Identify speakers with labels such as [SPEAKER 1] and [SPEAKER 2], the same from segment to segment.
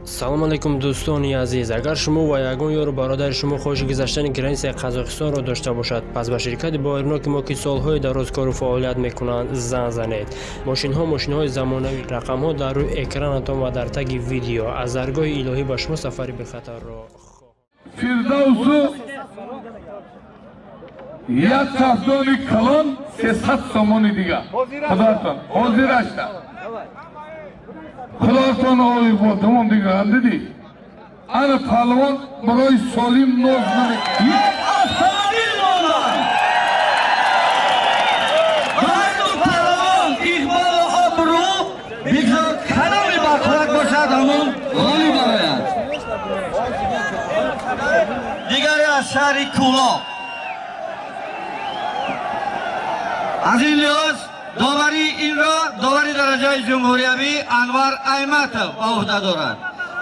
[SPEAKER 1] Салом алейкум, дӯстони азиз. Агар шумо ва ягон ёру бародари шумо хоҳиши гузаштани границаи Қазоқистонро дошта бошад, пас ба ширкати боирноки мо, ки солҳои дароз кору фаъолият мекунанд, занг занед. Мошинҳо мошинҳои замонавӣ, рақамҳо дар рӯи экранатон ва дар таги видео. Аз даргоҳи илоҳӣ ба шумо сафари бехатарро
[SPEAKER 2] Фирдавсу як сафдони калон, 300 сомони дига. Худотон ҳозир ашта. Худотон ои бо тамом дига дидӣ. Ана паҳлавон барои солим ноз намекунад.
[SPEAKER 3] Як автомобил монад. Ҳарду паҳлавон иқболу обрӯ, бигзор кадоме барқувват бошад, ҳамон ғолиб барояд. Дигаре аз шаҳри Кӯлоб. Аз ин лиҳоз доварии инро довари дараҷаи ҷумҳуриявӣ Анвар Айматов ба уҳда дорад.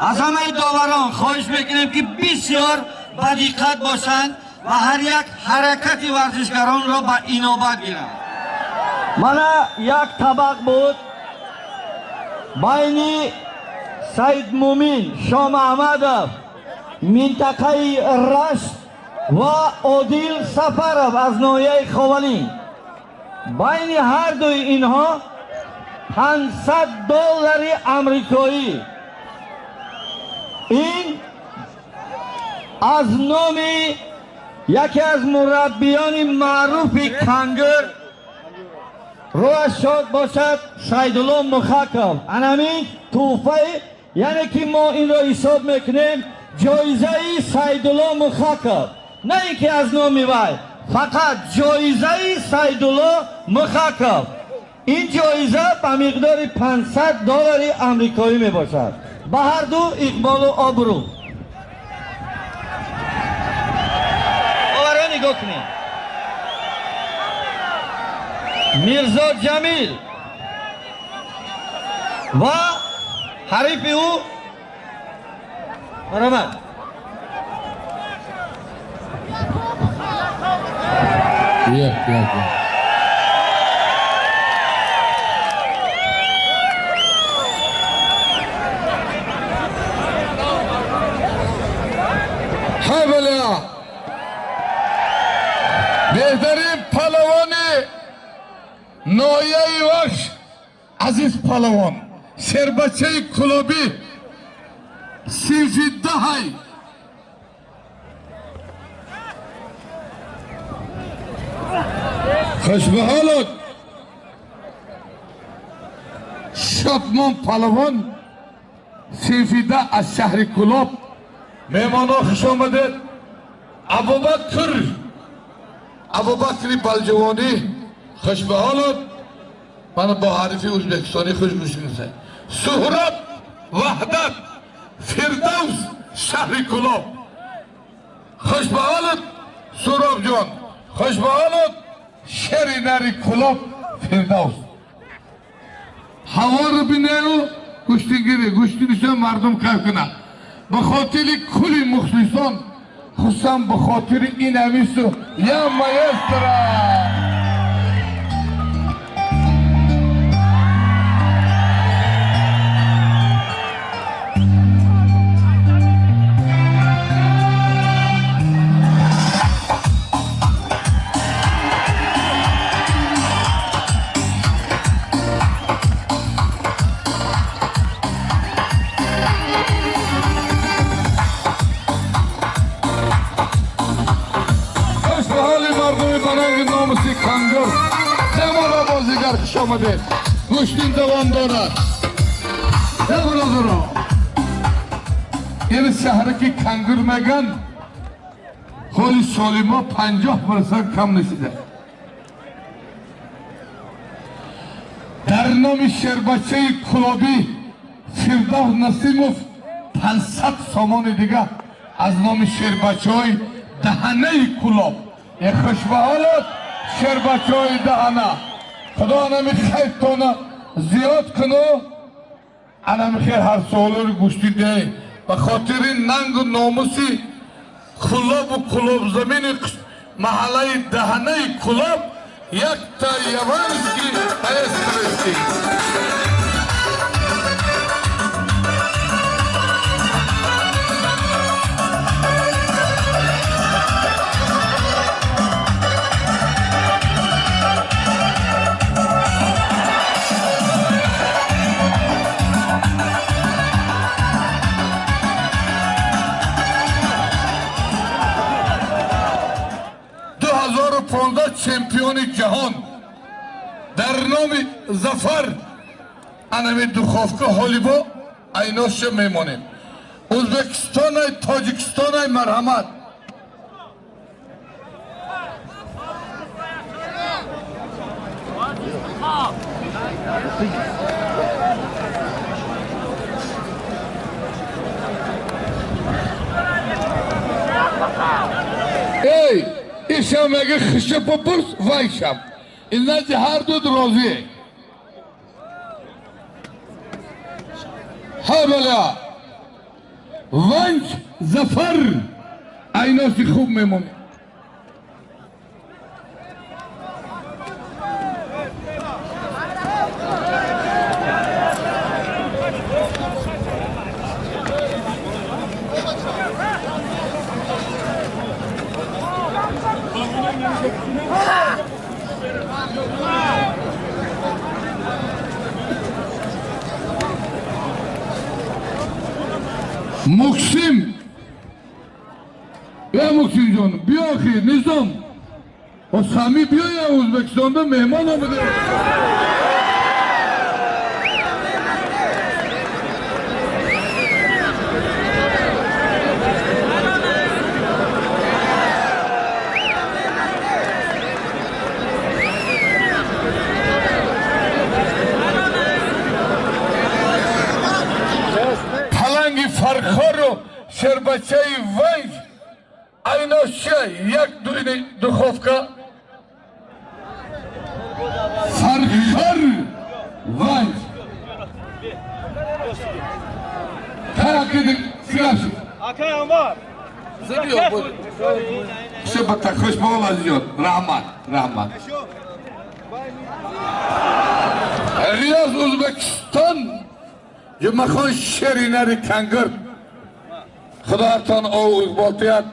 [SPEAKER 3] Аз ҳамаи доварон хоҳиш мекунем, ки бисёр ба диққат бошанд ва ҳар як ҳаракати варзишгаронро ба инобат гиранд. Мана як табақ буд байни Саидмумин Шомаҳмадов, минтақаи Рашт, ва Одил Сафаров аз ноҳияи Ховалинг. Байни ҳардуи инҳо 500 доллари амрикоӣ. Ин аз номи яке аз мураббиёни маъруфи Кангир, рӯҳаш шод бошад, Сайдулло Мухаков. Анамин тӯҳфаи, яъне ки мо инро ҳисоб мекунем ҷоизаи Сайдулло Мухаков, на ин ки аз номи вай, фақат ҷоизаи Сайдулло Мухаков. Ин ҷоиза ба миқдори 500 доллари амрикоӣ мебошад. Ба ҳарду иқболу обрӯ. Оваро нигоҳ кунед. Мирзо Ҷамил ва ҳарифи ӯ, марҳамат.
[SPEAKER 2] Як, як, як. Ҳаваля! Беҳтарин палавони ноҳияи Вахш, Азиз палавон, шербачаи Кулобӣ, синфи даҳай. Хушбаҳолот, Шодмон палавон, синфи 10, аз шаҳри Кулоб. Меҳмонҳо, хуш омадед. Абубакр, Абубакри Балҷувонӣ, хушбаҳолот. Мана бо ҳарифи ӯзбекистонӣ хуш гӯш кунед. Суҳроб Ваҳдат, Фирдавс, шаҳри Кулоб. Хушбаҳолот, Суҳробҷон, хушбаҳолот, шери нари Кулоб, Фирдавс. Ҳаворо бинею гӯштингирӣ, гӯштинишон мардум кайф кунад. Ба хотири кулли мухлисон, хусусан ба хотири ин амису я маэстро. Номуси Кангир, меҳмон бозигар, хуш омадед. Гӯштин давом дорад. Э бародаро, ин шаҳраки Кангир меган, ҳоли солимо 50% кам несида. Дар номи шербачаи Кулобӣ Фирдавс Насимов 500 сомони дига аз номи шербачаҳои даҳанаи Кулоб. Е, хушбаҳолот, шербачаҳои даҳана. Худо анами хайртона зиёд куну анами хер ҳар суолоро гӯштин деҳ. Ба хотири нангу номуси Кулобу Кулобзамини маҳаллаи даҳанаи Кулоб якта яванский маэстроси. чемпиони ҷаҳон дар номи Зафар анами духовка ҳолибо айноша мемонем. Ӯзбекистонай, Тоҷикистонай марҳамат. Эй, ишам мега хиша попурс, вайшам. Инази ҳар ду розие. Ҳа бала. Ванҷ Зафар айноси хуб мемонад. Муксим, я Муксимҷон, биё охи, Низом. Сами биё, я Ӯзбекистонда меҳмон омада. Паланги Фархору шербачаи Ванҷ айноша як дуини духовка Фархор Ванҷ. Раҳмат, раҳмат. Риёз Ӯзбекистон Ҷумъахон шеринари кангир. Худоятон ов иқбол тиҳад.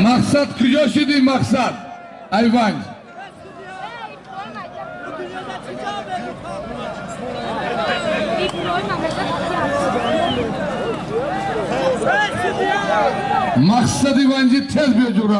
[SPEAKER 2] Мақсад куҷо шудӣ, мақсад? Ай Ванҷ. Мақсади Ванҷи тез биё ҷура.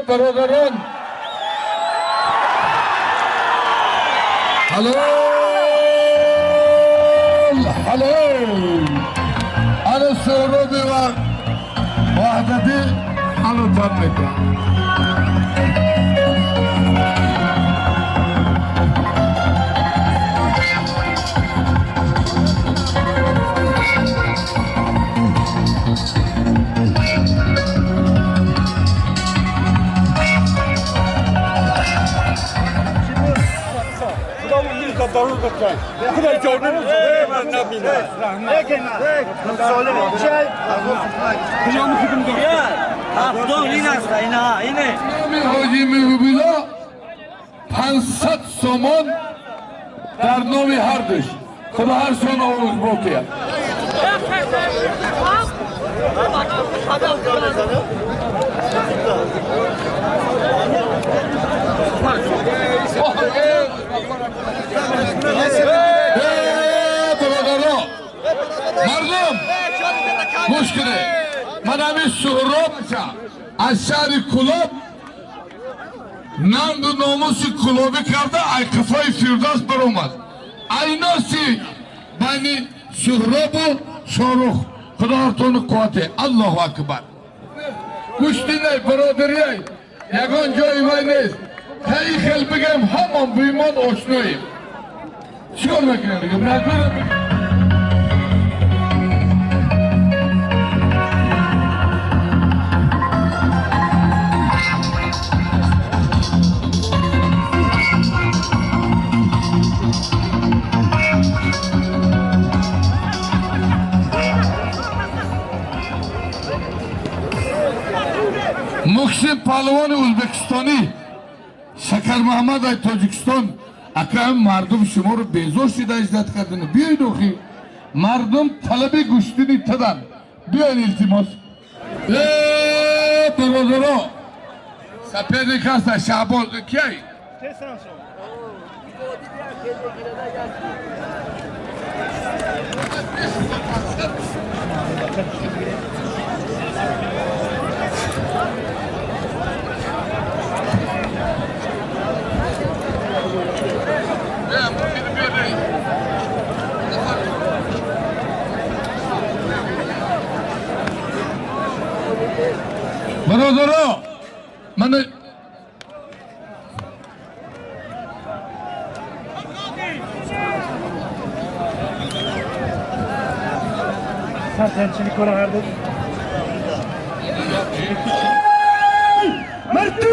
[SPEAKER 2] Бародарон, ҳалол, ҳалол. Ана Суҳроби ва Ваҳдатӣ ҳалолтар мекунад. Ҳоҷи Меҳрубило 500 сомон дар номи ҳардуш. Худо ҳаршон иқбол кунад. Бародаро, мардум, гӯш кунед. Ман ҳамин Суҳроб аз шаҳри Кӯлоб нанду номуси кӯлобӣ карда, ай қафои Фирдавс баромад. Айноси байни Суҳробу Шорух. Худоҳартони қуввате. Аллоҳу акбар. Гӯштинай, бародариай, ягон ҷои вай нест. Таи хел бигем, ҳамон бимон ошноем. Чӣ кор мекунем дига? Мухсин паҳлавони ӯзбекистонӣ, Шакармуҳаммад ай Тоҷикистон. Ака, мардум шуморо безор шида издат кардани. Биёед охи, мардум талаби гӯштини тадан. Биёед, илтимос. Бародаро, соперник ҳаста Шаҳбоз кияй? Бародаро, ман
[SPEAKER 4] Мардум,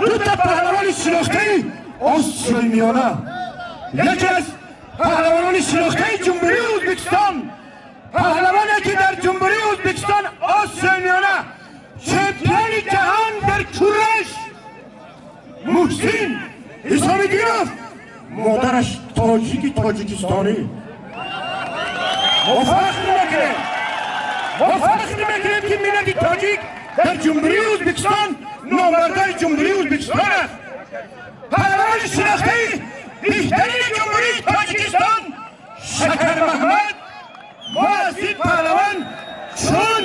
[SPEAKER 4] дута паҳлавони шинохтаи Осиёи Миёна, яке аз паҳлавонони шинохтаи Ҷумҳурии Ӯзбекистон, паҳлавоне ки дар Ҷумҳурии Ӯзбекистон, Осиёи Миёна чемпиони ҷаҳон дар кураш, Муҳсин Ҳисомиддинов, модараш тоҷики тоҷикистонӣ. Мо фахр мекунем, мо фахр мекунем, ки миллати тоҷик дар Ҷумҳурии Ӯзбекистон номбардари Ҷумҳурии Ӯзбекистон аст. Паҳлавони шинохтаи беҳтарини Ҷумҳурии Тоҷикистон Шакармаҳмад. Мо аз ин паҳлавон чун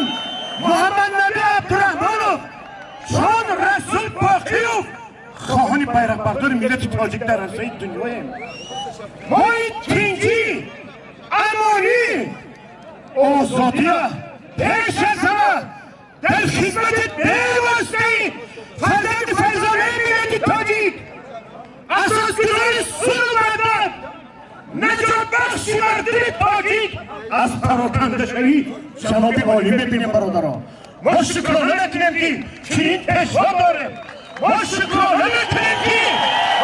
[SPEAKER 4] Муҳаммаднаби Абдураҳмонов, чун Расул Боқиёв хоҳони байроқбардори миллати тоҷик дар арсаи дунёем. Мо ин тинҷӣ, амонӣ, озодия пеш аз ҳама дар хизмати бевоситаи фарзанди фарзонаи миллати тоҷик, асосгузори сулҳу ваҳдат, наҷотбахши мардуми тоҷик аз парокандашавӣ ҷаноби олӣ мебинем. Бародарон, мо шукрона мекунем, ки чунин пешво дорем. Мо шукрона мекунем, ки,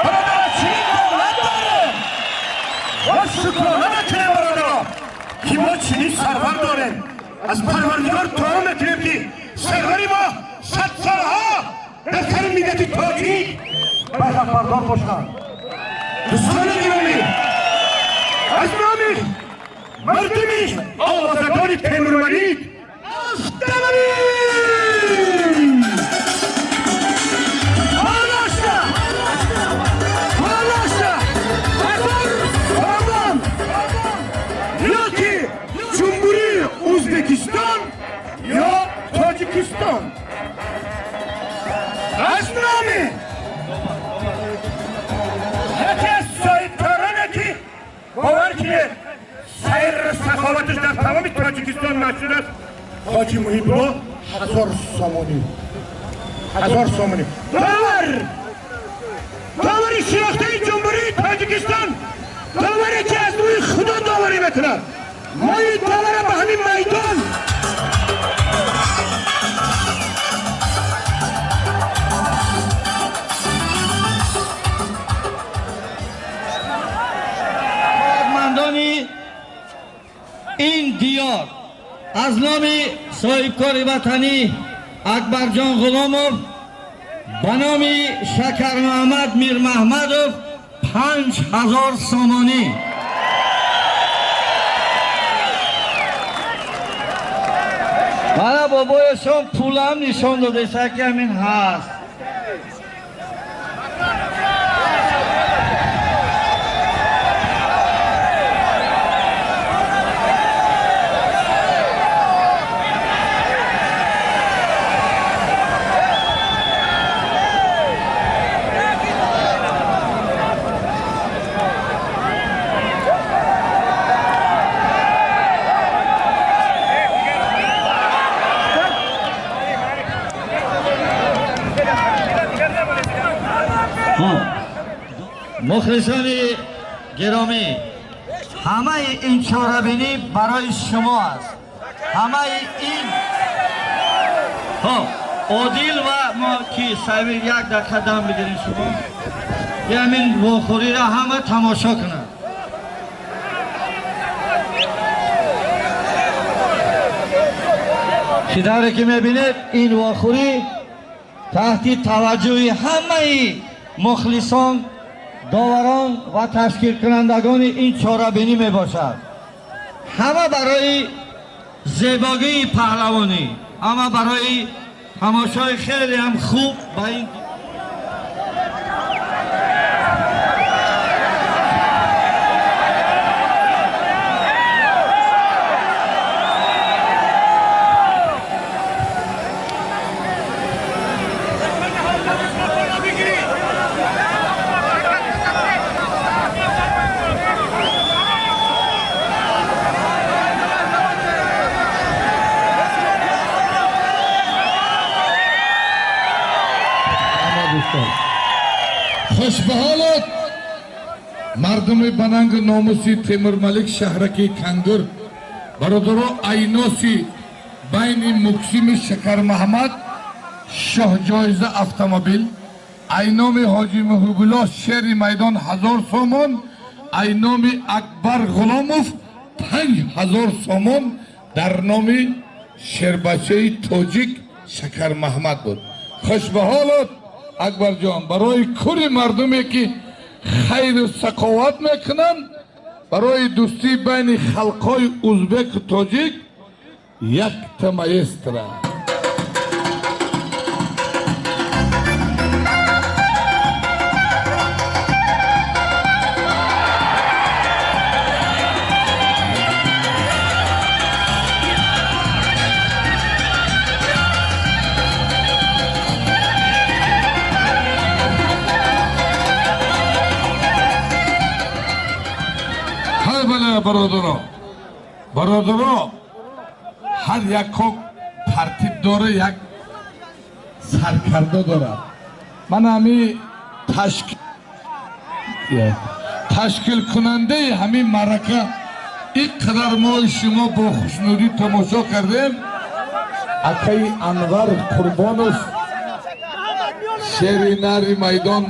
[SPEAKER 4] бародарон, чунин давлат дорем. Мо шукрона мекунем, бародарон, ки мо чунин сарвар дорем. Аз Парвардигор дуо мекунем, ки сарвари мо садсолаҳо дар сари миллати тоҷик байроқбардор бошанд. Дӯстони гиромӣ, аз номи мардуми овозадори Темурмалик Останови! Алашта! Алашта! 1000 сомон! Ёки Ҷумҳурии Ӯзбекистон ё Тоҷикистон. Аз номи яке аз соҳибкороне, ки бовар кунед, сайру саховаташ дар тамоми Тоҷикистон машҳур аст, Ҳоҷи Муҳибулло, 1000 сомонӣ, 1000 сомонӣ. Довар, довари шинохтаи Ҷумҳурии Тоҷикистон, доваре ки аз рӯи Худо доварӣ мекунад. Мо ин довара ба ҳамин майдон
[SPEAKER 3] Мандони ин диёр, аз номи соҳибкори ватанӣ Акбарҷон Ғуломов ба номи Шакармуҳаммад Мирмаҳмадов 5000 сомонӣ. Мана бобояшон пулам нишон додеса, ки ҳамин ҳаст. Мухлисони гиромӣ, ҳамаи ин чорабинӣ барои шумо аст. Ҳамаи ин Одил ва мо ки Самир як дақиқа дам бигирем, шумо ҳамин вохӯриро ҳама тамошо кунанд. Чӣ тавре ки мебинед, ин вохӯрӣ таҳти таваҷҷӯҳи ҳамаи мухлисон, доварон ва ташкилкунандагони ин чорабинӣ мебошад. Ҳама барои зебогии паҳлавонӣ, ҳама барои тамошои хеле ҳам хуб ба ин
[SPEAKER 2] Хушбаҳолат мардуми банангу номуси Темурмалик шаҳраки Кангур, бародаро, айноси байни Муксими Шакармаҳмад шоҳҷоиза автомобил, айноми Ҳоҷи Муҳибулло шери майдон 1000 сомон, айноми Акбар Ғуломов 5000 сомон дар номи шербачаи тоҷик Шакармаҳмад буд. Хушбаҳолат Акбарҷон, барои кури мардуме ки хайру сақоват мекунанд, барои дӯстии байни халқҳои узбеку тоҷик якта маэстро. Бародаро, бародаро, ҳар як хок тартиб дора, як саркарда дорад. Ман ҳами ташкилкунандаи ҳамин маърака ин қадар мои шумо бо хушнудӣ тамошо кардем. Акаи Анвар Қурбонов шери нари майдон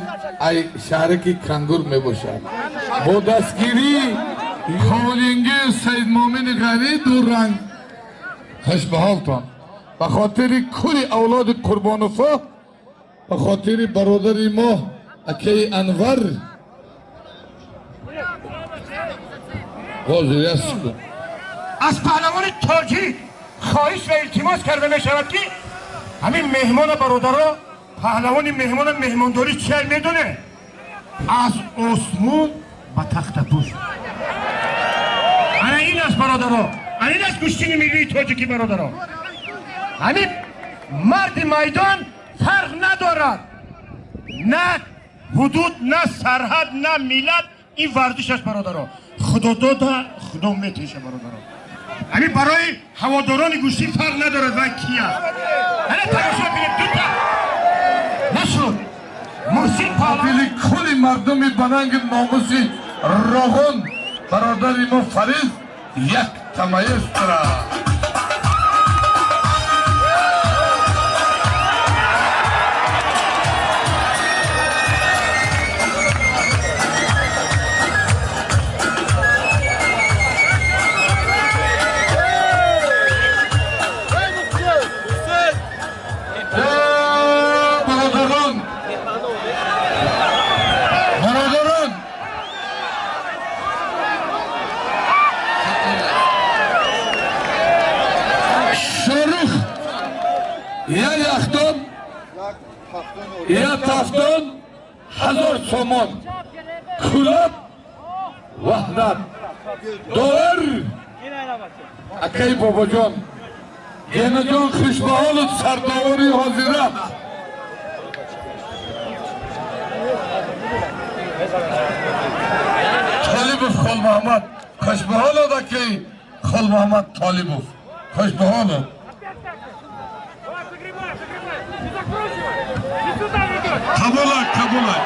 [SPEAKER 2] ай шаҳраки Кангур мебошад. Бо дастгирӣ Холинги Саидмомини Ғарӣ дуранг. Хушбаҳолтон. Ба хотири кули авлоди Қурбоновҳо, ба хотири бародари мо акаи Анвар ҳозир аст.
[SPEAKER 4] Аз паҳлавони тоҷик хоҳиш ва илтимос карда мешавад ки ҳамин меҳмона, бародаро, паҳлавони меҳмона меҳмондорӣ чия медоне? Аз осмон ба тахтапӯш. Ана ин аст, бародаро, ана ин аст гӯштини миллии тоҷикӣ, бародаро. Ҳамин марди майдон фарқ надорад, на ҳудуд, на сарҳад, на миллат, ин варзиш аст, бародаро. Худо дода, худо метеша, бародаро. Ҳамин барои ҳаводорони гӯштин фарқ надорад вай ки аст. Ана тамошо кунед, дута нашуд. Муҳсин паҳлавон
[SPEAKER 2] кули мардуми бананги номуси Роғон, бародари мо Фарид як тамаэстра. Бародарон, бародарон, Шорух я яхдон, я тафтон 1000 сомон, Кулоб Ваҳдат довар акаи Бобоҷон Генаҷон хушбаҳолу сардовари ҳозира. Толибов Холмаҳмад хушбаҳолод, акаи Холмаҳмад Толибов хушбаҳолод. Қабулак, қабулак.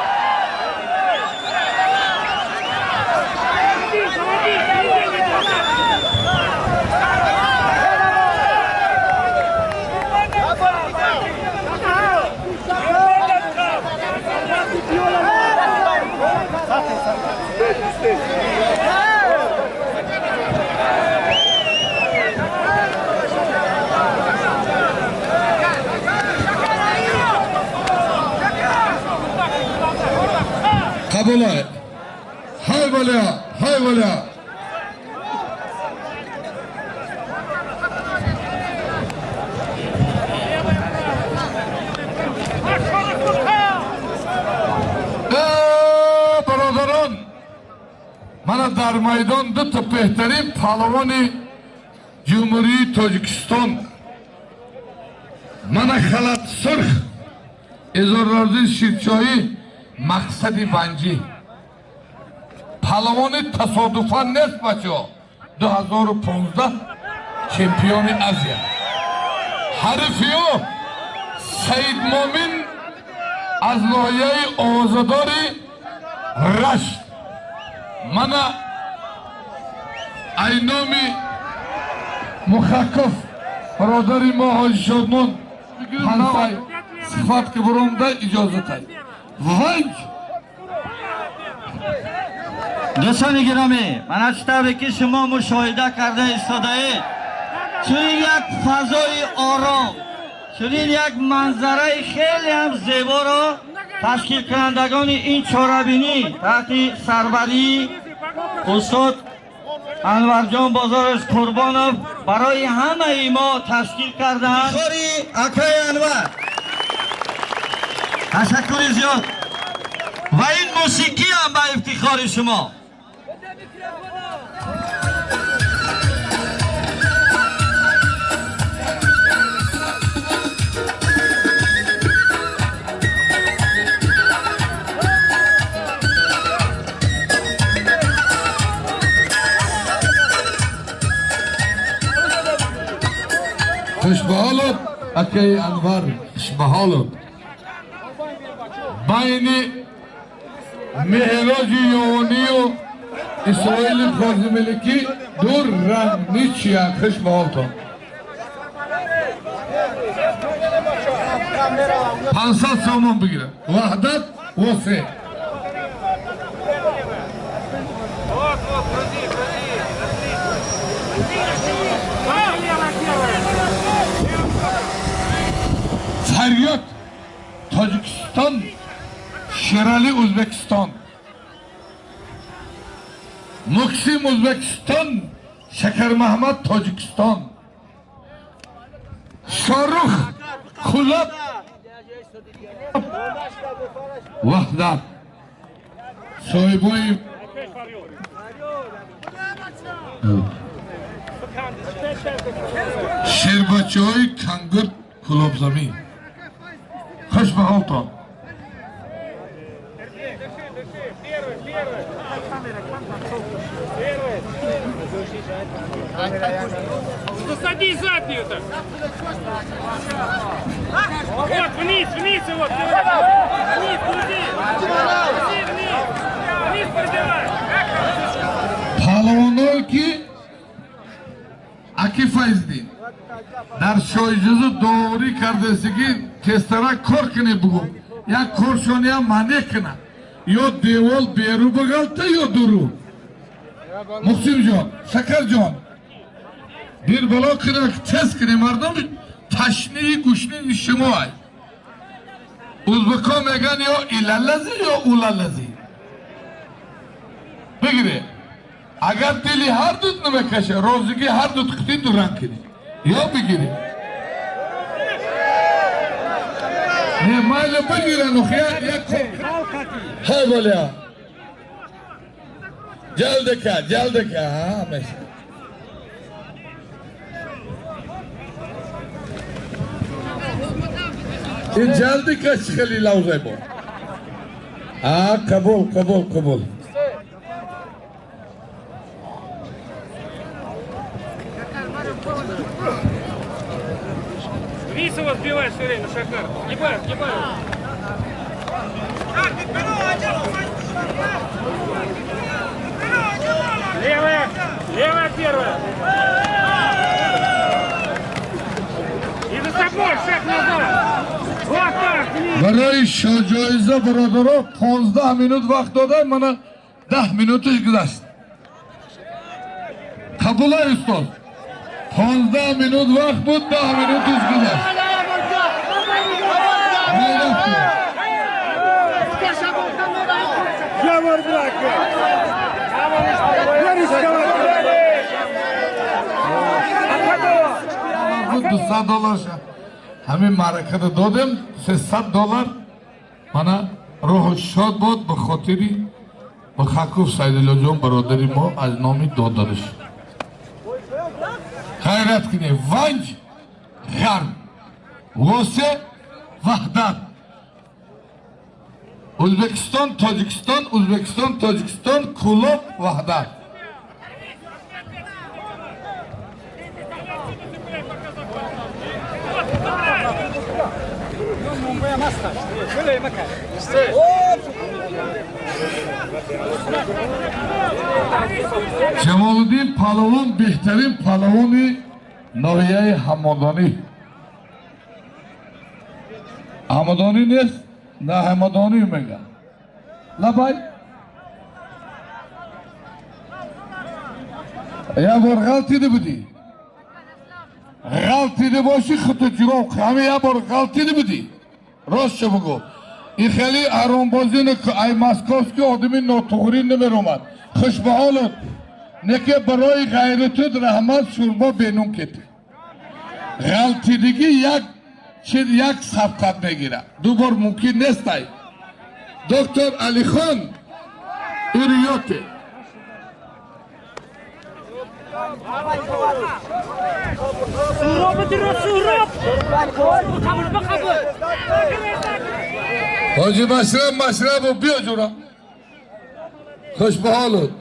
[SPEAKER 2] Дар майдон ду та беҳтарин паҳлавони Ҷумҳурии Тоҷикистон. Мана халат сурх Изоррозӣ Ширчоҳӣ, мақсади ванҷӣ. Паҳлавони тасодуфан нест, бачаҳо. 2015 чемпиони Азия. Ҳарифи ӯ Саидмомин аз ноҳияи Овозадори Рашт. Мана айноми Мухакков бародари мо ҳоҷи Шодмон ҳансай сифат ки буромда иҷозатай. Ванҷ.
[SPEAKER 3] Дӯстони гиромӣ, мана чӣ тавре ки шумо мушоҳида карда истодаед, чунин як фазои ором, чунин як манзараи хеле ҳам зеборо ташкилкунандагони ин чорабинӣ таҳти сарварии устод Анварҷон Бозоров Қурбонов барои ҳамаи мо ташкил карданд. Ифтихори акаи Анвар. Ташаккури зиёд. Ва ин мусиқӣ ҳам ба ифтихори шумо.
[SPEAKER 2] Хушбаҳолот акаи Анвар, хушбаҳолот. Байни Меҳроҷи Ёвонию Исроили Қозимеликӣ ду ранг ничия. Хушбаҳолтон. 500 сомон бигирад. Ваҳдат восе. Фарёд Тоҷикистон, Шерали Ӯзбекистон, Муксим Ӯзбекистон, Шакармаҳмад Тоҷикистон, Шорух Кулоб Ваҳдат соҳибои шербачаҳои Кангур Кулобзамин. Хуш ба ҳолтон.
[SPEAKER 5] Садись заднюю-то. Вот, вниз, вниз его. Вниз, крути. Крути вниз. Вниз пробивай.
[SPEAKER 2] Паҳлавоное ки аки Файздин дар шоҳиҷузу доворӣ кардааст, ки тезтара кор кунӣ, бугӯ як коршониам манеъ кунад, ё девол беру биғалта, ё дуру. Муҳсинҷон, Шакарҷон, бир бало кунак, тез кунӣ, мардум ташнии гӯшнии шумо ай. Ӯзбекҳо мегӯянд ё илаллази, ё улаллази. Бигире, агар дили ҳар дуд намекаша, розигӣ ҳар дуд қити дуранг кунӣ ё бигирӣ. Не, майли, бигиран. Як ҳай баля. Ҷалдака, ҷалдака, меша. Ин ҷалдика чӣ хеле лавзай бо. Қабул, қабул, қабул.
[SPEAKER 5] Вниз его сбивай все время, Шакар. Сгибай, сгибай. Левая, левая первая. И за собой, шаг назад. Вот так, вниз.
[SPEAKER 2] Барои шоҳҷоиза, бародаро, 15 минут вақт дода, мана 10 минуташ гузашт. Қабулай, устод. 15 минут вақт буд, 10 минуташ гузашт. 200 доллар ҳамин маъракада додем, 300 доллар. Мана рӯҳу шод бод ба хотири Мухаков Сайдуллоҷон бародари мо аз номи додараш. Хайрат кунед. Ванҷ Ғарб, Восе Ваҳдат. Ӯзбекистон, Тоҷикистон, Ӯзбекистон, Тоҷикистон, Кӯлоб, Ваҳдат. Ҷамолиддин палавон беҳтарин палавони ноҳияи Ҳамадонӣ. Ҳамадонӣ нест, на Ҳамадонӣ мегӯяд. Лабай. Як бор ғалтида будӣ. Ғалтида бошӣ худто ҷавоб ҳама як бор ғалтида будӣ. Ростшо бигӯ. Ин хеле аромбозӣ ай московский одами нотуғрӣ намеромад. Хуш ба ҳолат. Неке барои ғайратут раҳмат шӯрбо бенун кетӣ. Ғалтидагӣ як чиз як сабқат мегирад. Ду бор мумкин нест ай. Доктор Алихон Ириёте. Ҳоҷи Машраб Машрабов биё ҷура. Хуш ба ҳолат.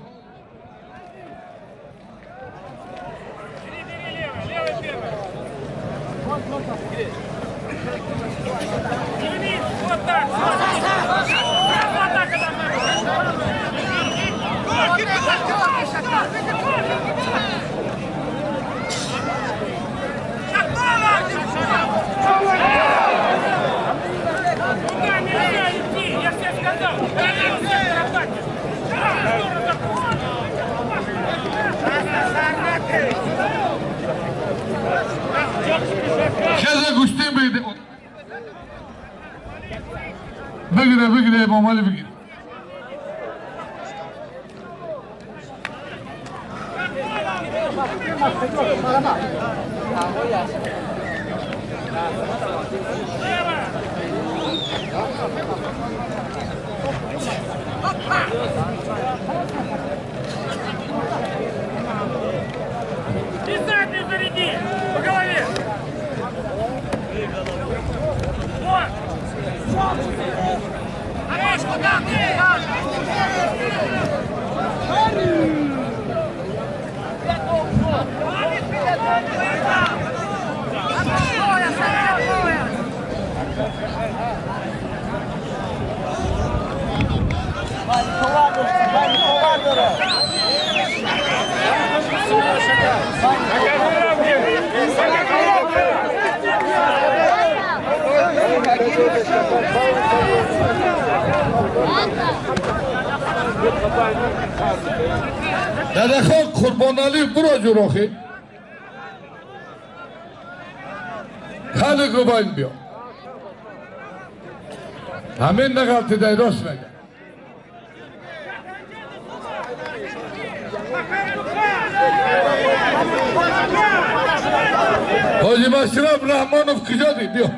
[SPEAKER 2] Хеза гӯштин бигире. Бигире, бигире, Эмомалӣ бигире.
[SPEAKER 5] И задний заряди! По голове! Вот! Хорош, куда ты?
[SPEAKER 2] Дадахон Қурбоналиев буро ҷурохӣ. Хали губайн биё. Ҳамин нағалтидай рост мега. Ҳоҷи Машраб Раҳмонов куҷо дид? Биё.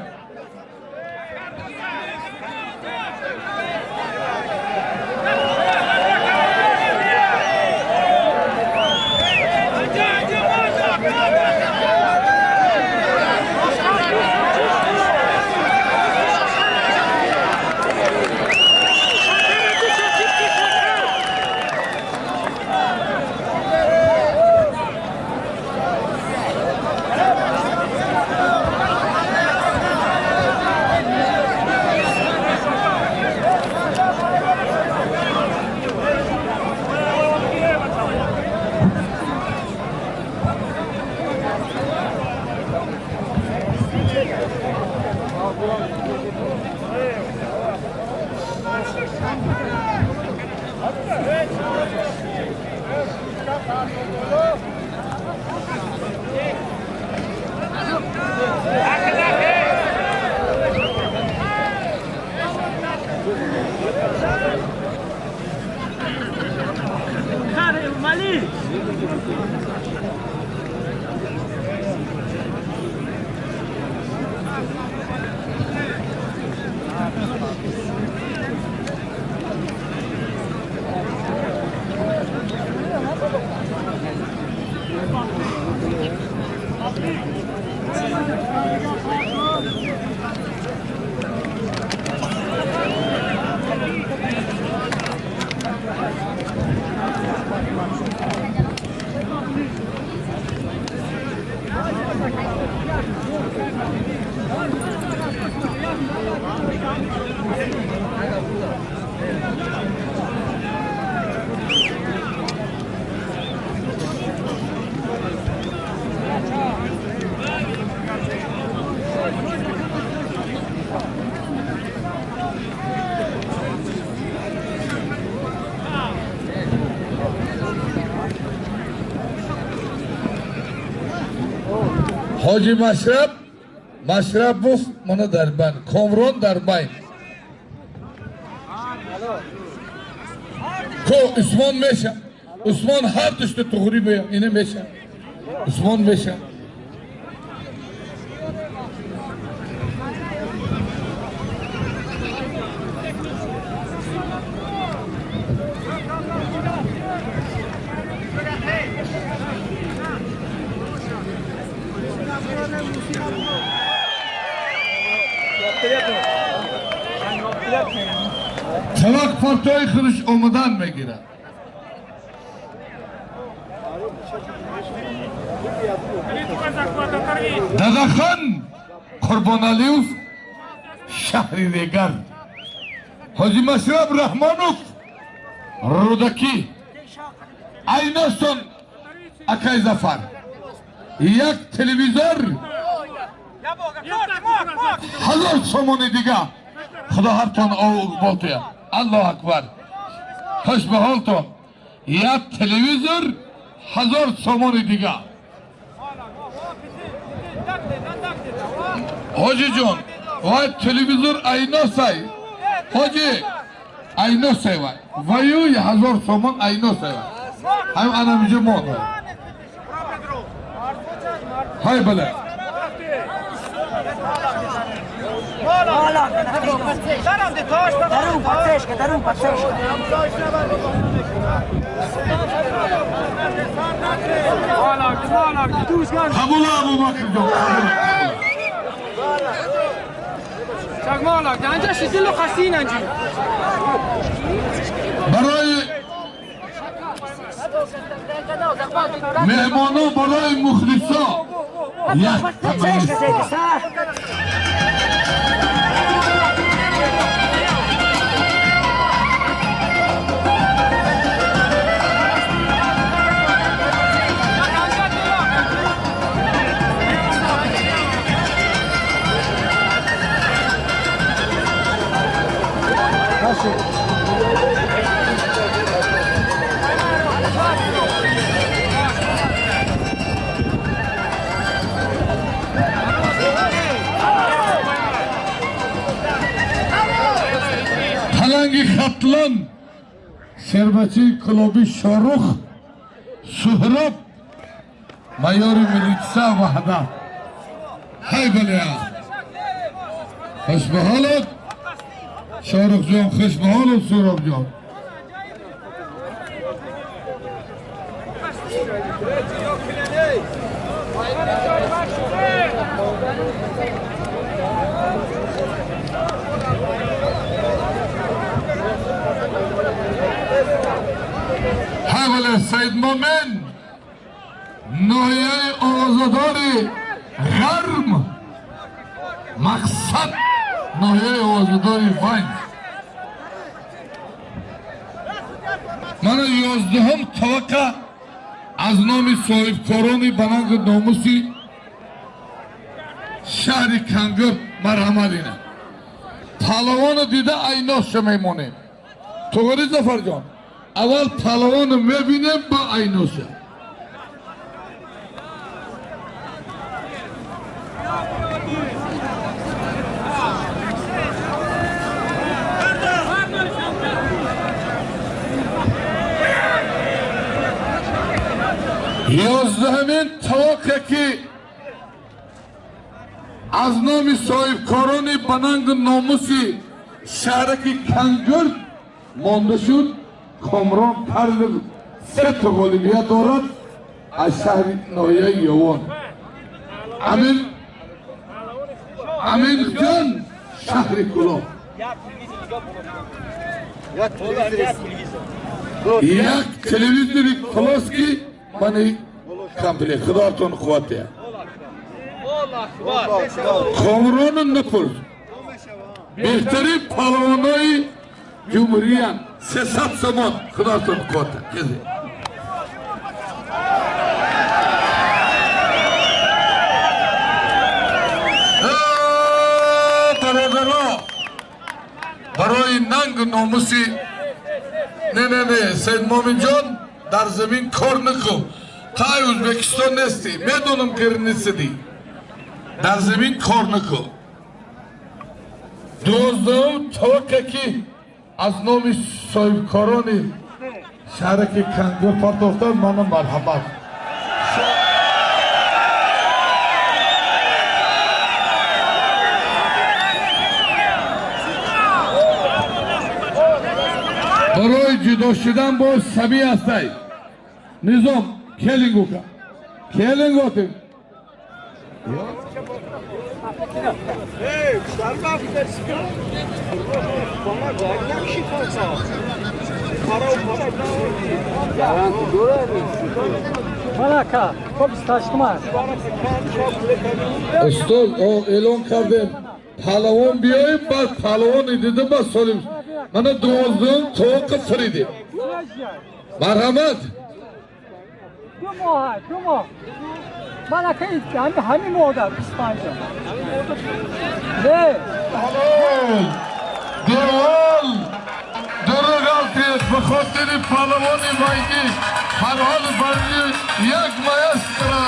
[SPEAKER 2] Ҳоҷи Машраб Машрабов мана дар байн, Комрон дар байн. Ко Усмон меша. Усмон ҳар душта туғри бе, ине меша. Усмон меша. Тавақ партои худаш омадан мегирад. Дадахан Қурбоналиев шаҳри Регар, Ҳоҷи Машраб Раҳмонов Рӯдакӣ, Айносон акай Зафар, як телевизор 1000 сомони дига. Худо ҳартон иқбол туя. Аллоҳ акбар. Хуш ба ҳолтон. Як телевизор 1000 сомони дига. Ҳоҷи ҷон, вай телевизор айносай. Ҳоҷи айносай вай. Ваю 1000 сомон айносай вай. Ҳам анамиҷо мон. Ҳай бале. Қабул Абубакр ҷон. Барои меҳмоно, барои мухлисо як Паланги Хатлон, шербачии клуби Шорух, Суҳроб, майори милитса Ваҳдат. Ҳай балеа. Хуш ба ҳолат Шорух ҷон, хуш ба ҳолат Суҳроб ҷон. Ҳавале Саид Момин, ноҳияи овозадори Ғарм, мақсад ноҳияи овозадори Ванҷ. Мана 11-ум таваққа аз номи соҳибкорони баланду номуси шаҳри Кангур марҳамат ина. Паҳлавоно дида айносша мемонем. Туғри Зафарҷон, аввал паҳлавоно мебинем, ба айноша. Ёздаҳамин таваққе ки аз номи соҳибкорони банангу номуси шаҳраки Кангур монда шуд, Комрон Карлов 3 та ғолибият дорад аз шаҳри ноҳияи Ёвон. Амир Амирҷон шаҳри Кулоб. Як телевизори плоский мани комплект. Худоатон қувват диҳад. Комрону напурс. Беҳтарин палвонои ҷумҳуриян 300 сомон. Худоатон қувват диҳад. Бародаро, барои нангу номуси не не не Саид Моминҷон дар замин кор накун. Тай Ӯзбекистон нестӣ, медонам ки нестӣ. Дар замин кор накун. 12 тока ки аз номи соҳибкорони шаҳраки Кангур партофтанд, мана марҳамат. Барои ҷудо шудан бо сабӣ ҳастай. Низом келинг ука. Келинг отим. Устод, эълон кардем палавон биёем, баъд палавони дидим, баъд солим. Мана 12 тоқа фиридем. Марҳамат.
[SPEAKER 6] 2 моҳ, 2 моҳ. Мана ки ҳамин моҳда 25. Не.
[SPEAKER 2] Девол дурӯғ ба хотири палавони майдӣ Фарҳод Барли як маэстро.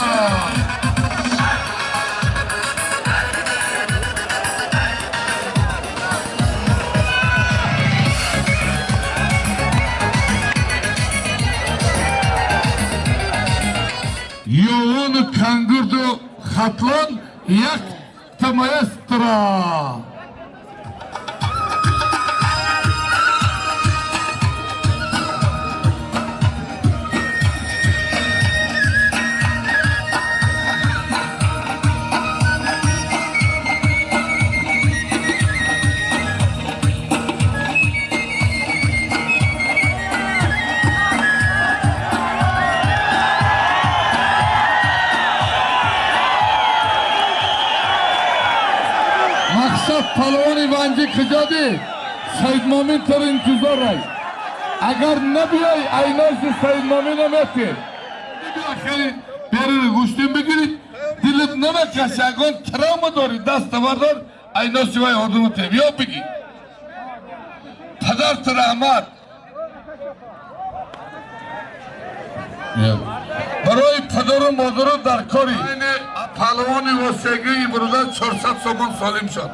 [SPEAKER 2] Ёвону Кангурду Хатлон якта маэстро. Палвони ванҷӣ куҷодӣ? Саид Момин туро интизор рай. Агар набиёй, айноси Саид Момина метӣ. Хеле берири гӯштин бигирӣ, дилат намекаши, ягон травма дорӣ, даста бардор, айноси вай одаму тем. Ё бигӣ. Падарт раҳмат. Барои падару модару дар кори палвони восегии имрӯза 400 сомон солим шуд.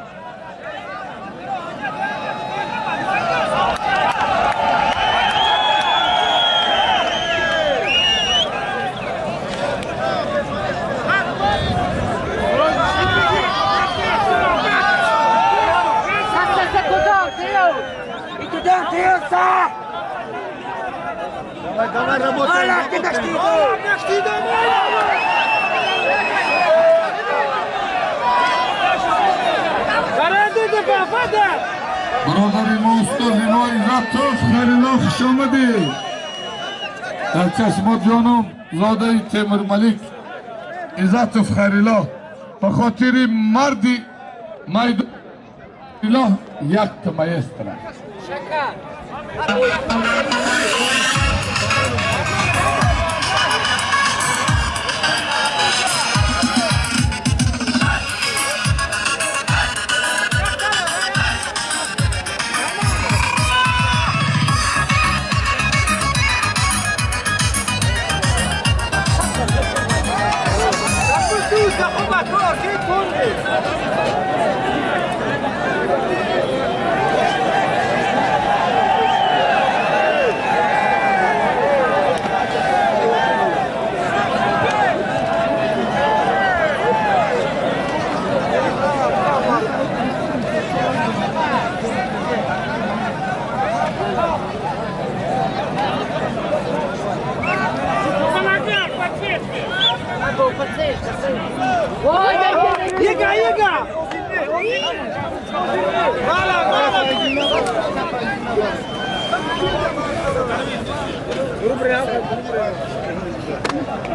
[SPEAKER 2] Бародари мо, устоди мо Иззатов Хайрулло, хуш омадӣ. Дар чашмот ҷоном зодаи Темурмалик Иззатов Хайрулло ба хотири марди майдон якта маэстро.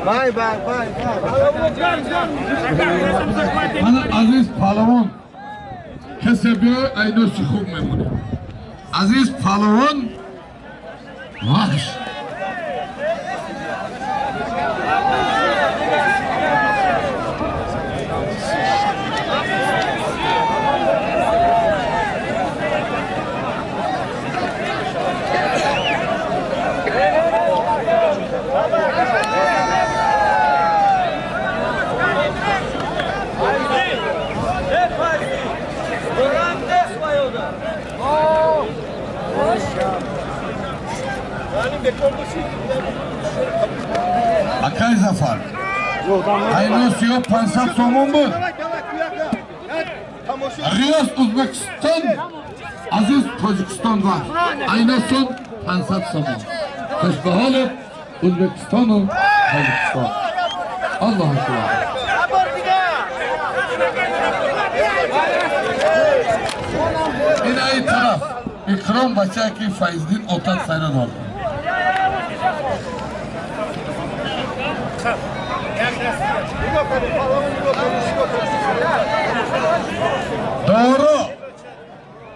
[SPEAKER 3] Бай, бай, бай.
[SPEAKER 2] Ман азиз паҳлавон касе биёй айноси хуб мемонем. Азиз паҳлавон ваҳш. Акай Зафар, айносиё 500 сомон буд. Ғиёс Ӯзбекистон, азиз Тоҷикистон ва айносон 500 сомон. Хушбаҳолат Ӯзбекистону Тоҷикистон. Аллоҳу акбар. Ин ай тараф Икром бачае ки Файздин отат сайра дорад. Доро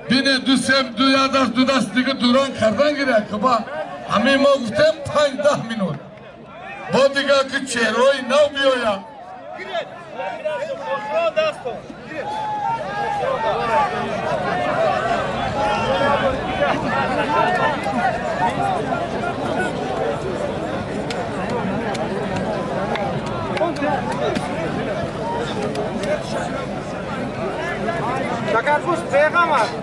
[SPEAKER 2] бине ду сем ду як даст ду даст дига дуран кардан гиря ки ба ҳамин мо гуфтем 5-10 минут бо дига ки чеҳраҳои нав биёяд.
[SPEAKER 5] Шакарпӯш беғам аст.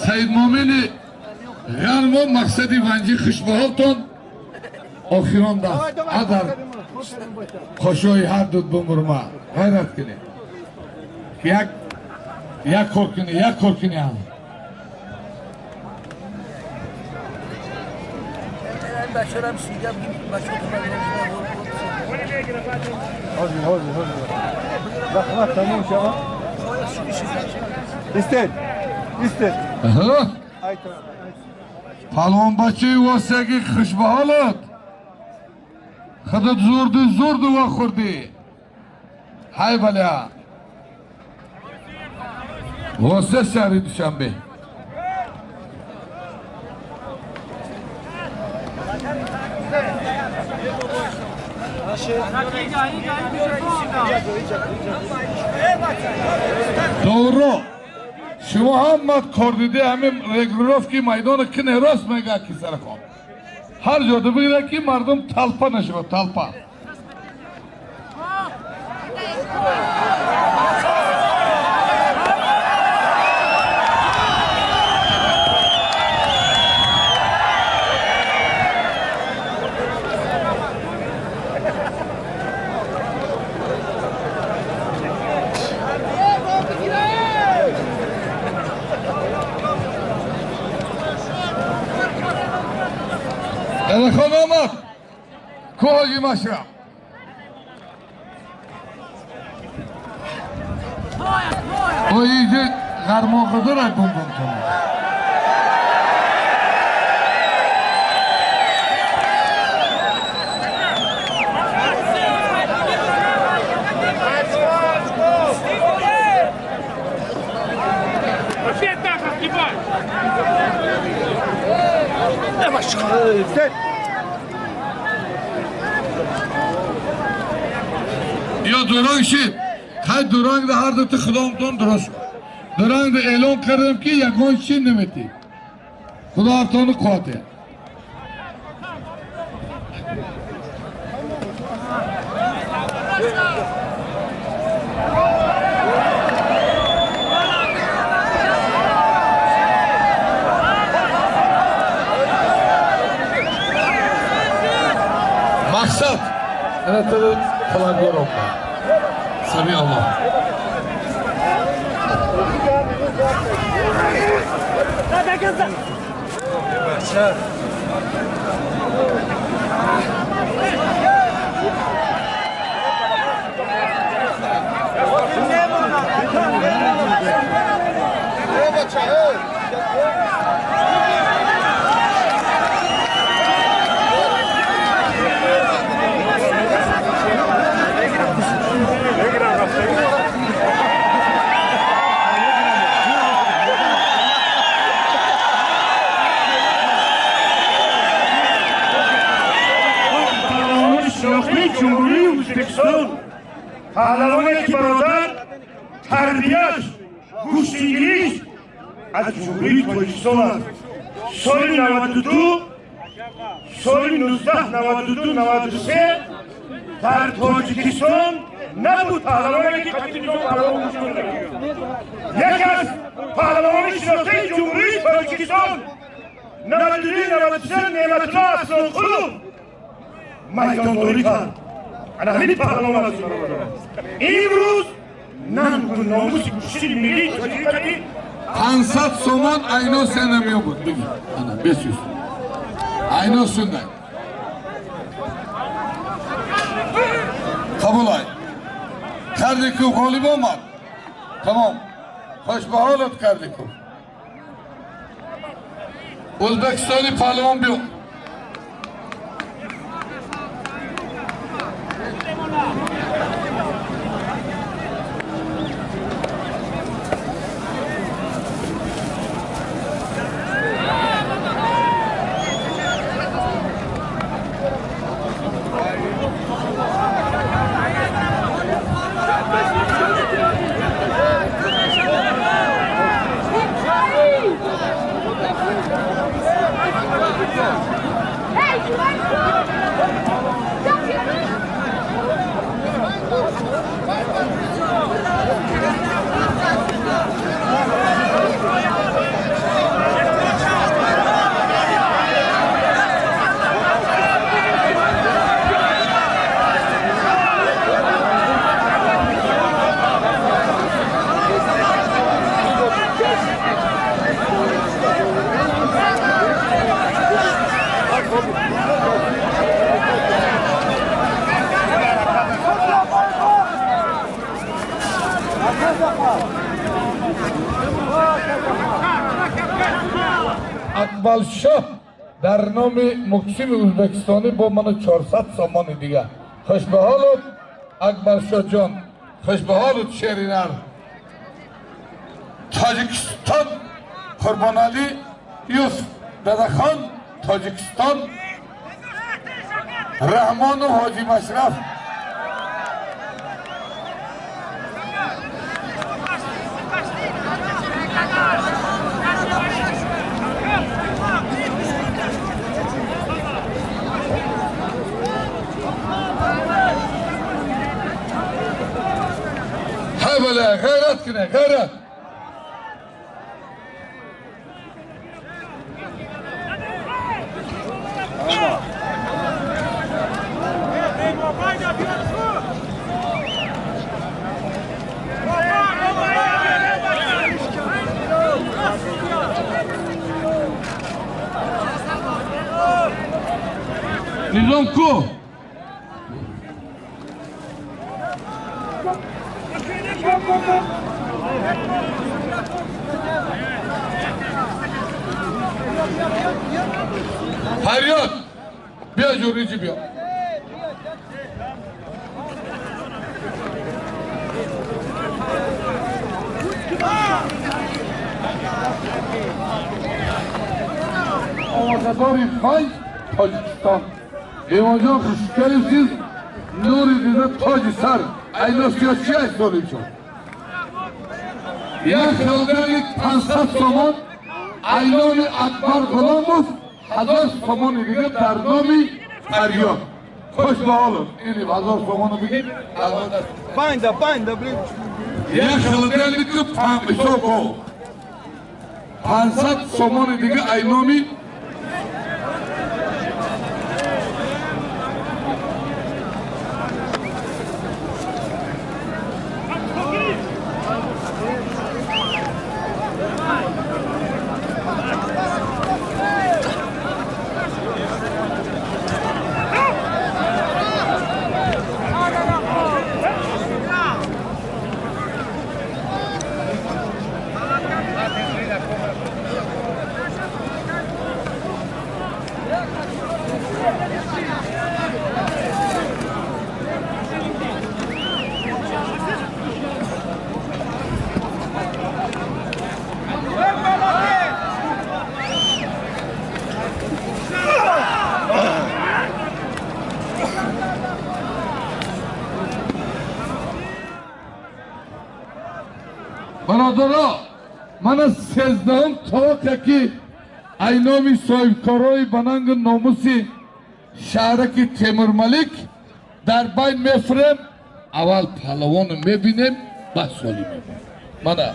[SPEAKER 2] Саид Момини ғармо мақсади ванҷи хушбаҳолтон охирон даст адар хошои ҳар дуд бумурма ғайрат кунед, як кор кунед, як кор кунед. Палвонбачаи восиягӣ хушбаҳолат худат зурду зурду вохӯрдӣ. Ҳай баля Восия шаҳри Душанбе. Доро шумо ҳамат кордиди ҳамин регулировки майдона кине рост мега ки сарахон ҳар ҷода бигира ки мардум талпа нашавад, талпа. Телефон омад. Ку ҳоҷи Машраб? Оиҷи ғармоқизира бум-бум кунад. Ё дуранг шид. Хай дуранг да ҳар дути худомтон дуруст. Дуранг да эълон кардем ки ягон чи наметӣ. Худо ҳартони қуввате. Мақсад ана фалангор омад. Сами Аллоҳ.
[SPEAKER 4] Ҷумҳурии Ӯзбекистон паҳлавоне ки бародар тарбияш гӯштигириш аз Ҷумҳурии Тоҷикистон аст. Соли 92, соли 1992 93 дар Тоҷикистон набуд паҳлавоне ки қадими паҳлавон гӯштӣ мегирифт. Яке аз паҳлавони шинохтаи Ҷумҳурии Тоҷикистон 92 93 Неъматулло Аслонқулов майдондорӣ кард. Ана ҳамин паҳлавон аст. Имрӯз нангу номуси гӯштини миллии тоҷикӣ
[SPEAKER 2] 500 сомон айно сена меёбуд. Бигир. Ана 500. Айно сундай. Қабул ай. Карди ку ғолиб омад. Тамом. Хуш ба ҳолат карди ку. Ӯзбекистони паҳлавон биё. Акмалшоҳ дар номи муксими ӯзбекистонӣ бо мана 400 сомони дигар. Хуш ба ҳолат Акмалшоҳ ҷон, хуш ба ҳолат шеринар. Тоҷикистон Қурбоналӣ Юсуф Дадахон, Тоҷикистон Раҳмону Ҳоҷи Машраф. Ҳай бала, ғайрат кунед, ғайрат. Низом ку? Фарёд, биё ҷуричи биё. Овозадори панҷ Тоҷикистон. Имонҷон хушкарифсиз, нури дида тоҷи сар. Айносиё чи аст солибшон? Як хелдани 500 сомон айноми Акбар Ғуломов, 1000 сомони дига дар номи Фарёд. Хуш ба ҳолат. Ини 1000 сомону бигир.
[SPEAKER 3] Банда, банда, блин.
[SPEAKER 2] Як хелдани ку ҳисоб ко. 500 сомони дига айноми Бародаро, мана 13-ум тоқе ки айноми соҳибкорои ба нангу номуси шаҳраки Темурмалик дар байн мефурем. Аввал паҳлавоно мебинем, баъд соли мебарем. Мана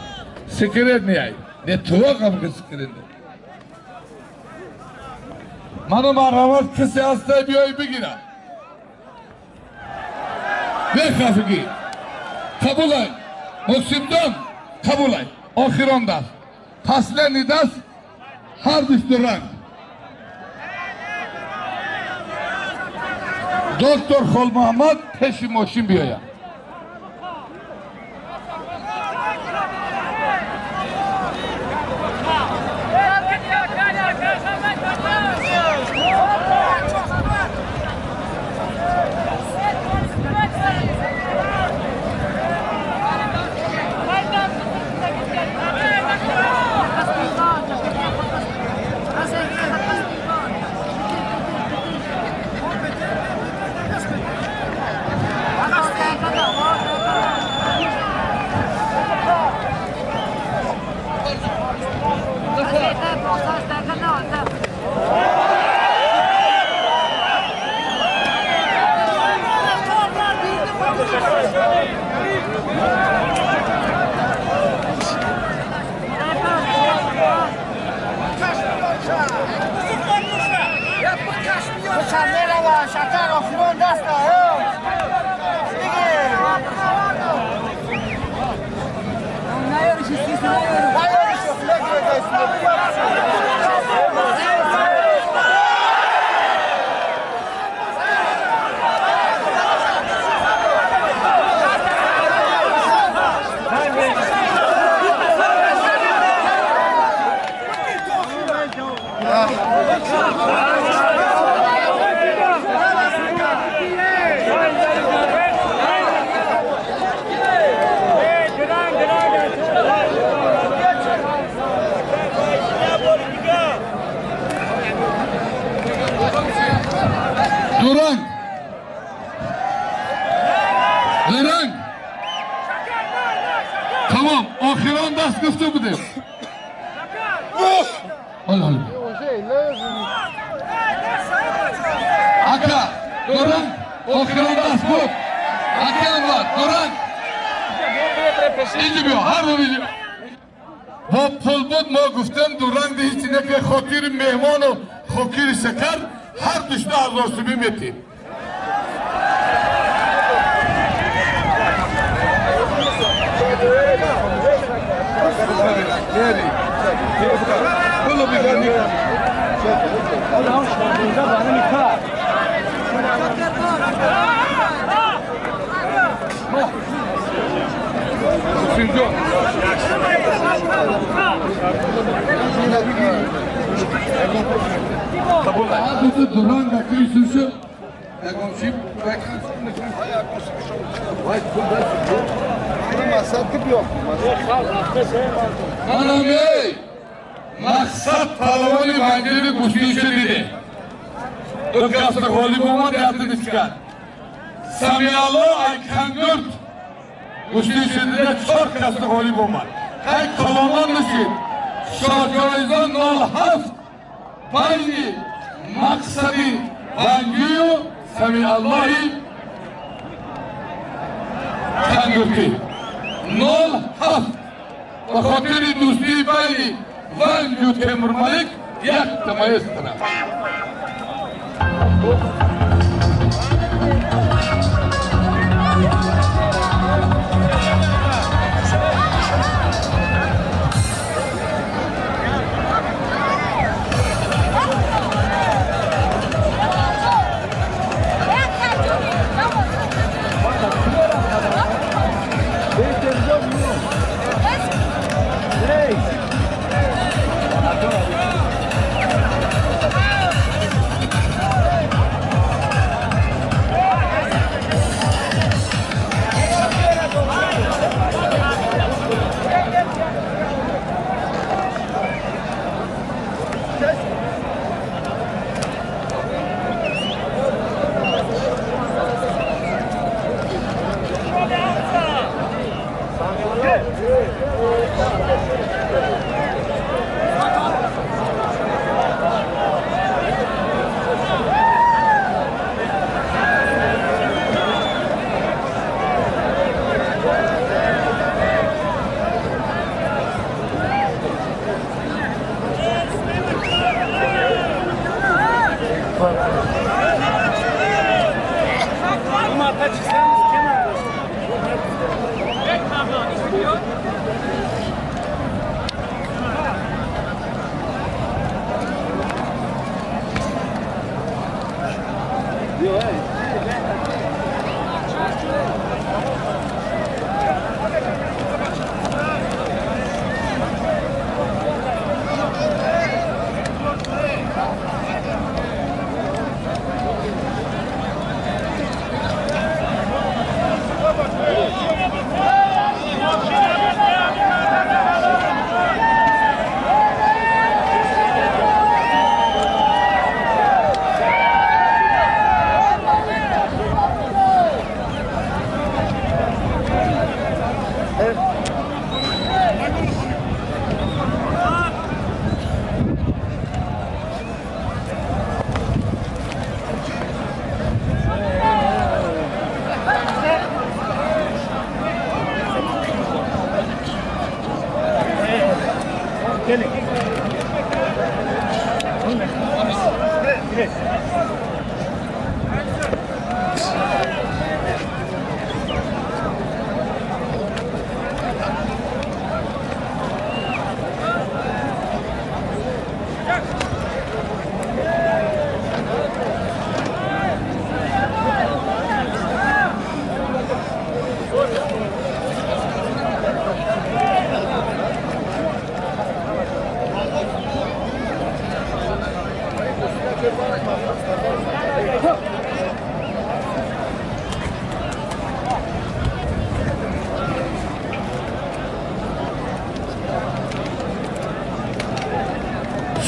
[SPEAKER 2] секрет неай, не тувоқам ки секрет не. Мана марҳамат, касе ҳастай биёй бигирам. Бехафигӣ қабулай, Мусимҷон, қабулай. Охирон даст, последний даст, ҳардуш ду ранг. Доктор Холмуҳаммад пеши мошин биёяд. Дуранг. Дуранг. Тамом, охирон даст гуфта будем. Ҳол. Ака, дуранг, охирон даст буд. Ака Анвар, дуранг. Инҷо биё, ҳар ду инҷо. Бо пул буд, мо гуфтем дуранг ҳеҷ неке, хотири меҳмону хотири шакар ҳар душта 1000 сумӣ метем. Дуранга кисушу ягончи манам эй мақсад паҳлавони вангири гӯштиша диде. Ду каса ғолиб омад, ятидичкар. Самиалло Айкангурт гӯштиша диде, 4 каса ғолиб омад. Ҳай колонон нишид. Шоҳҷоиза 07 байни мақсади вангию Самиаллоҳи Кангуртӣ 07 ба хотири дӯстии байни Вангию Темурмалик якта маэстро.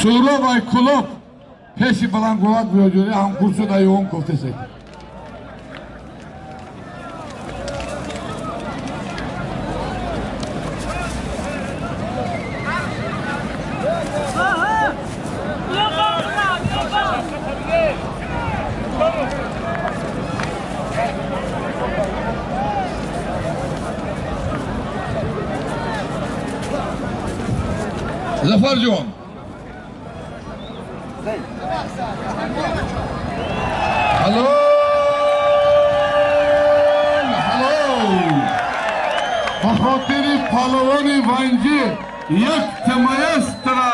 [SPEAKER 2] Суҳроб ай Кулоб пеши баландгулак биёҷӯри ҳамкурсу даёвон кофтесек. Зафарҷон, ҳалол, ҳалол. Ба хотири палавони Ванҷӣ якта маэстро.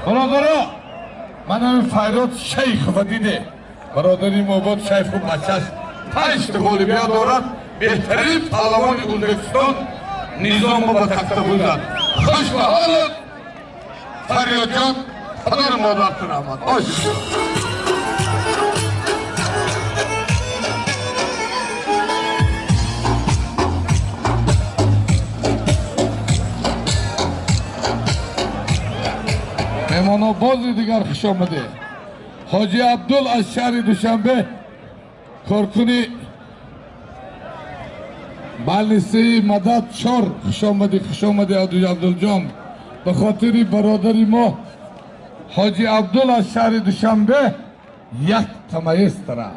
[SPEAKER 2] Бародаро, ман ҳамин Файрод Шейхова диде. Бародари мо бод Шайху бачаш панҷта ғолибият дорад. Беҳтарин паҳлавони Ӯзбекистон Низомо ба тахта бузад. Хуш ба ҳолат, Фарёдҷон, падару модаратон раҳмат. Ош. Меҳмоно, бози дигар хуш омадед. Ҳоҷи Абдул аз шаҳри Душанбе, коркуни балнисаи Мадад чор, хуш омадӣ, хуш омадӣ, Ҳоҷи Абдулҷон. Ба хотири бародари мо Ҳоҷи Абдул аз шаҳри Душанбе якта маэстро.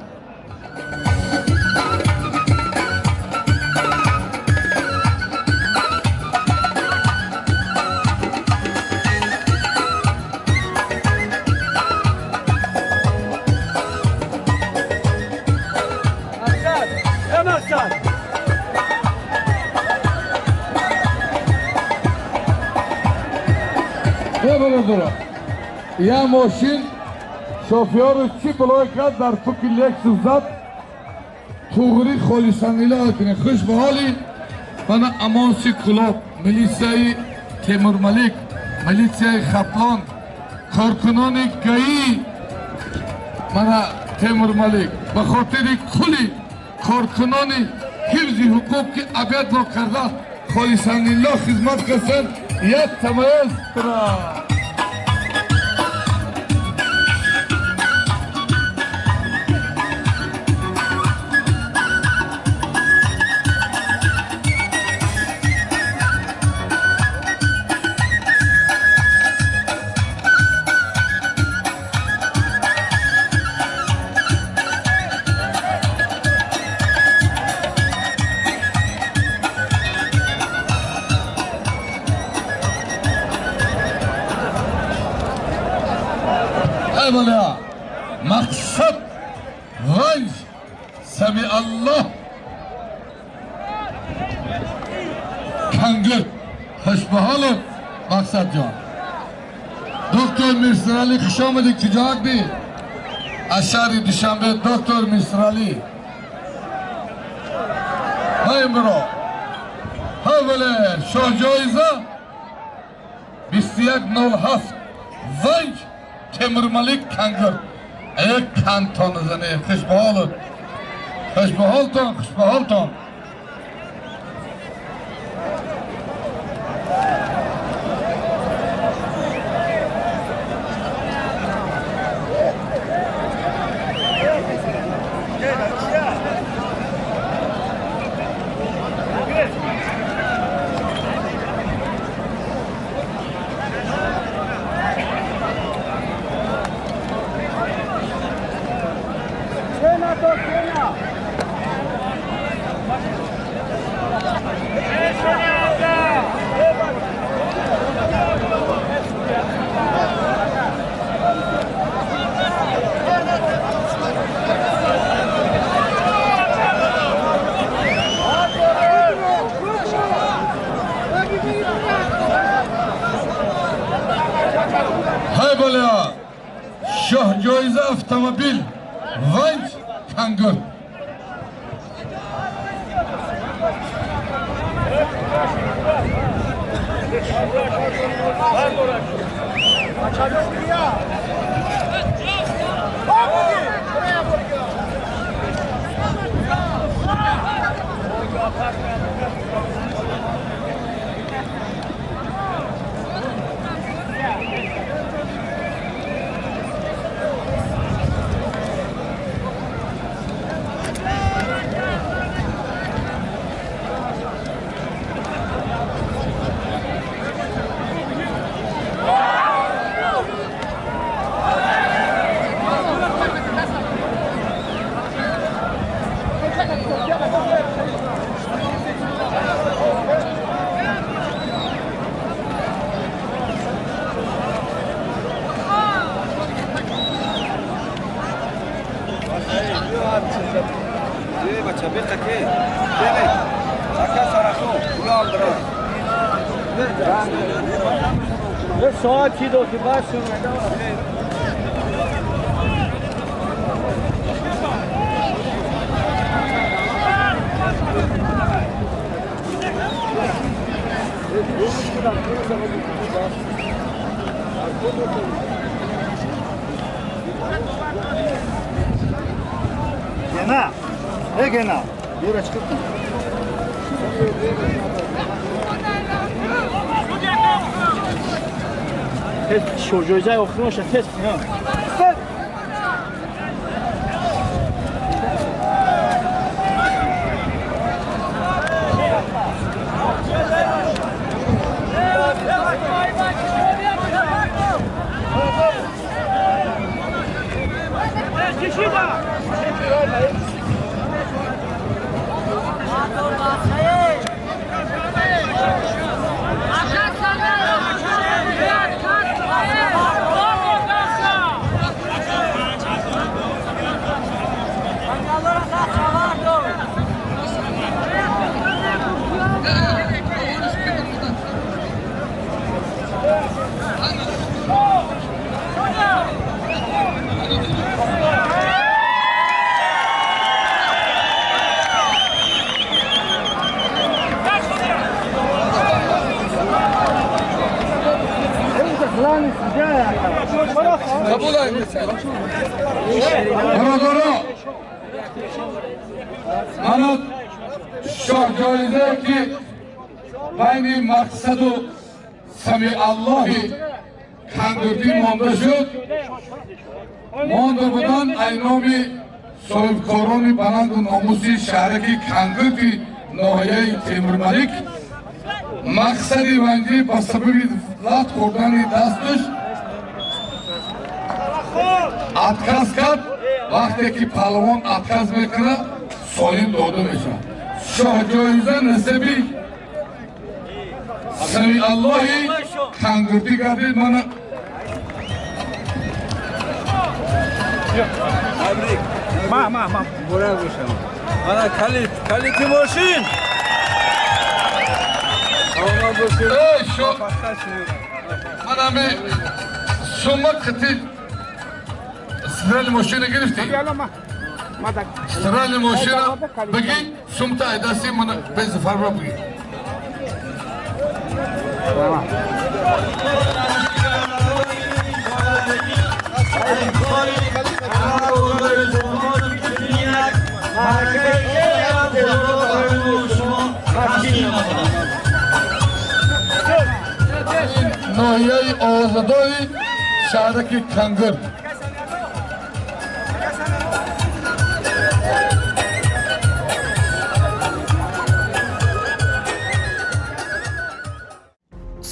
[SPEAKER 2] Бародаро, я мошин шофёру чӣ булой кард дар фуки Лексус зад, туғри холисанила кунед. Хуш ба ҳоли мана Амонси Кулоб, милисияи Темурмалик, милисияи Хатлон, коркунони ГАИ мана Темурмалик, ба хотири кулли коркунони ҳифзи ҳуқуқ, ки обедро карда холисанилло хизмат карданд, якта маэстро. Ҳай бале, Мақсад Ванҷ, Самиаллоҳ Кангир. Хушбаҳолов Мақсадҷон. Доктор Мирсиралӣ, хуш омадӣ, куҷоак би? Аз шаҳри Душанбе доктор Мирсиралӣ. Ҳай биро. Ҳай бале, шоҳҷоиза 21.07 Ванҷ Темурмалик Кангир. Э кантон зане, хушбаҳолов. Хушбаҳолтон, хушбаҳолтон. Шоҳҷоиза автомобил Ванҷ Кангир.
[SPEAKER 3] Гена, эй Гена, Юрочка. Шоҳҷоизаи охиронша тез кунам.
[SPEAKER 2] Бародаро, мана шоҳҷоизае ки байни Мақсаду Самиаллоҳи Кангурдӣ монда шуд, монда буданд айноми соҳибкорони баланду номуси шаҳраки Кангурди ноҳияи Темурмалик. Мақсади Ванҷӣ ба сабаби лат хӯрдани дасташ отказ кард. Вақте ки паҳлавон отказ мекунад, солим дода мешавад. Шоҳҷоиза насиби Самиаллоҳи Кангурдӣ гардид. Мана
[SPEAKER 7] Табрик.
[SPEAKER 5] Ма, ма, ма.
[SPEAKER 7] Муборак бошам. Мана калит, калити мошин. Саломат бошед.
[SPEAKER 2] Эй, шо
[SPEAKER 7] Муваффақият шумо.
[SPEAKER 2] Манами сума қити стиральный мошина гирифтӣ?
[SPEAKER 5] Ало, ма. Ма так.
[SPEAKER 2] Стиральный мошина бигӣ, сумта айдасти мана Безафарба бигӣ. Ноҳияи Овозадори, шаҳраки Кангир.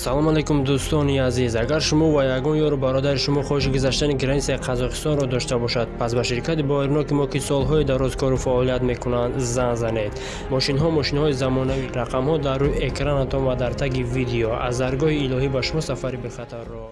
[SPEAKER 1] Салом алейкум, дӯстони азиз! Агар шумо ва ягон ёру бародари шумо хоҳиши гузаштани границаи Қазоқистонро дошта бошад, пас ба ширкати Боирноки мо, ки солҳои дароз кору фаъолият мекунанд, занг занед. Мошинҳо мошинҳои замонавӣ, рақамҳо дар рӯи экранатон ва дар таги видео. Аз даргоҳи илоҳӣ ба шумо сафари бехатарро